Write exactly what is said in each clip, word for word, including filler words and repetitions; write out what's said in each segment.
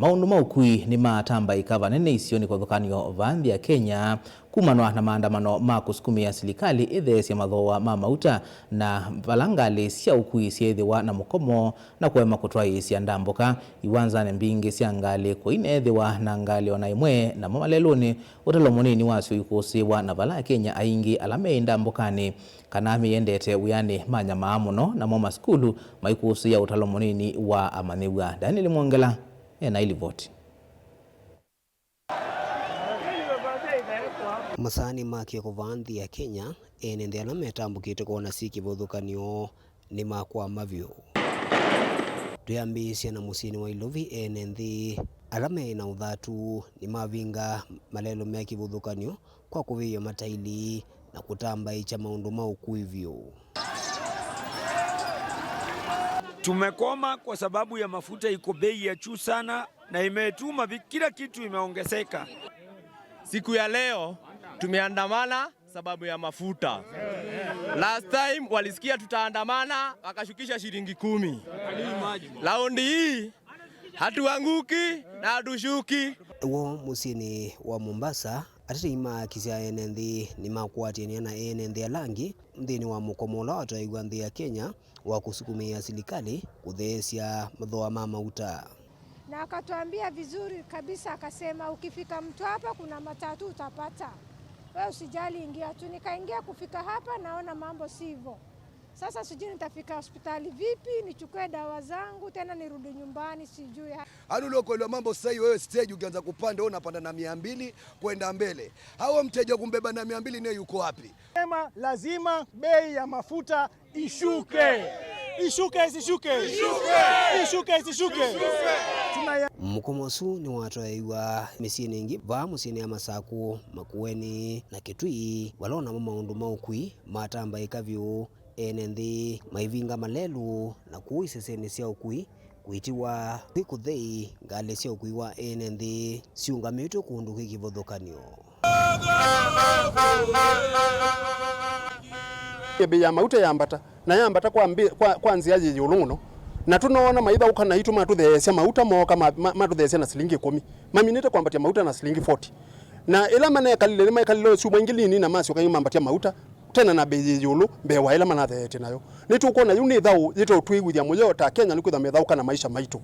Maũndũ ma ũkui nĩmatambaĩka vanene isionĩ kĩvathũkany'o vaa nthĩ ya Kenya, kumanwa na maandamano ma kũsukumĩa silikalĩ ĩtheesye mathooa ma mauta na vala ngalĩ sya ũkui syeethĩwa na mũkomo na kũema kũtwaĩĩsya ndambũka iwanzanĩ mbingĩ sya ngalĩ, kũineethĩwa na ngalĩ o na ĩmwe, namo malelũnĩ ũtalo mũnini wasyo ikũsĩĩwa, na vala Akenya aingĩ ala me ndambũkanĩ kana meyendete wĩanĩ manyamaa mũno, namo masukulu maikũsĩĩa ũtalo mũnini wa amanyĩw'a. Daniel Mwongela ena ilivoti. Masaanĩ ma kĩoko vaa nthĩ ya Kenya, ene nthĩ ala metambũkĩte kwona syĩ kĩvathũkany'o nĩmakwama vyũ. Twĩambĩĩsya na mũsyĩnĩ wa Ilovi, ene nthĩ ala me na ũthatu nĩmavinga malelũ me kĩvathũkany'o kwa kũvĩĩa mataili na kũtambaĩkya maũndũ ma ũkui vyũ. Tumekwama kwa sababu ya mafuta iko bei ya juu sana na imetuma vi-, kila kitu imeongezeka. Siku ya leo tumeandamana sababu ya mafuta. Last time walisikia tutaandamana, wakashukisha shilingi kumi. Raundi hii hatuanguki na hatushuki. Wo mũsyĩnĩ wa Mombasa, atetei maakisya ene nthĩ nĩmakwatĩanĩa na ene nthĩ ala angĩ nthĩnĩ wa mũkomo ũla watwaĩw'a nthĩ ya Kenya wa kũsukumĩĩa silikalĩ kũtheesya mathooa ma mauta. Na akatuambia vizuri kabisa, akasema, "Ukifika Mtwapa kuna matatu utapata. Wewe usijali, ingia tu." Nikaingia, kufika hapa naona mambo si hivyo. Sasa sijui nitafika hospitali vipi, nichukue dawa zangu tena nirudi nyumbani, sijui. Yaani ule ukweli wa mambo sasa hivi, wewe stage ukianza kupanda, wewe unapanda na mia mbili kwenda mbele. Hao mteja kumbeba na mia mbili naye yuko wapi? Sema lazima bei ya mafuta ishuke. Ishuke, isishuke? Ishuke, isishuke? Tunaya. Mũkomo ũsu nĩwatwaĩiwa mĩsyĩnĩ ĩngĩ, vaa mũsyĩnĩ ya Masakũ, Makueni na Kitui, vala o namo maũndũ ma ũkui matambaĩka vyũ, ene nthĩ maivinga malelũ na kũu isesenĩ sya ũkui kwĩtiwa kwĩ kũthei ngalĩ sya ũkui wa ene nthĩ siũngamĩtwe kũndũ kwĩ kĩvathũkany'o. Bei ya mauta yambata, na yambata kwa mbi-, kwa, kwa nzĩa yĩ ĩũlũ mũno. Na tũnoona maithaũka naitũ matũtheesya mauta, mooka ma, ma, matũtheesya na silingi ĩkũmi. Maminĩte kwambatya mauta na silingi forty. Na ĩla manekalile, nĩmekalile o syumwa ingĩ nini na masyoka yu mambatya mauta tena na mbei yĩ ĩũlũ mbee wa ĩla manatheetye nayo. Nĩtũkwona yu nĩ thaũ yĩtũtwĩw'ĩthya mũyo ta Kenya nĩkwĩthwa methaũka na maisha maitũ.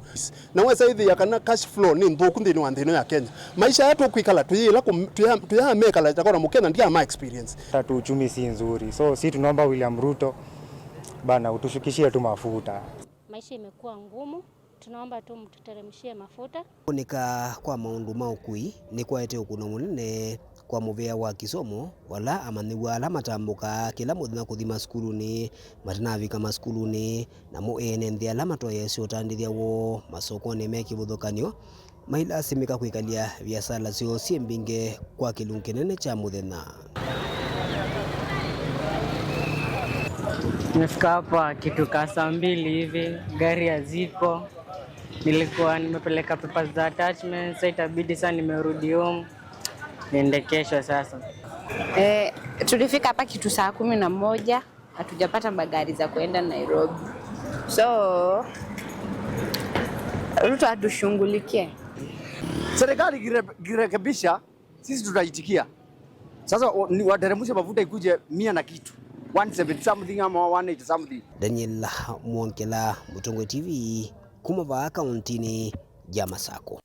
Na wesa ĩthĩa kana cash flow nĩ nthũku nthĩnĩ wa nthĩ ĩno ya Kenya. Maisha aya tũkwĩkala tũyĩla kũ-, tũya-, tũyamekala ta kona Mũkenya ndiama experience. Tatu uchumi si nzuri. So, si tunaomba William Ruto, bana, utushukishie tu mafuta. Maisha imekuwa ngumu, tunaomba tu mtuteremshie mafuta. Kũnĩka kwa maũndũ ma ũkui nĩkwaete ũkũno mũnene kwa mũvĩa wa kĩsomo, vala amanyĩw'a ala matambũkaa kĩla mũthenya kũthi masukulunĩ matanavika masukulunĩ, namo ene nthĩ ala matwaĩĩsye ũtandĩthya woo masokonĩ me kĩvathũkany'o mailasimĩka kwĩkalya viasala syoo syĩ mbingĩ kwa kĩlungu kĩnene kya mũthenya. Nimefika hapa kitu ka saa mbili hivi, gari hazipo. Nilikuwa nimepeleka papers za attachments, sasa itabidi sasa nimerudi home niende kesho sasa. Eh, tulifika hapa kitu saa kumi na moja, hatujapata magari za kuenda Nairobi. So, Ruto atushughulikie. Serikali ikire-, ikirekebisha, sisi tutaitikia. Sasa wa-, ni-, wateremshe mafuta ikuje mia na kitu. One seventy something ama one eighty something. Daniel Mwongela, Mũtongoi T V, kuma vaa kauntinĩ ya Masakũ.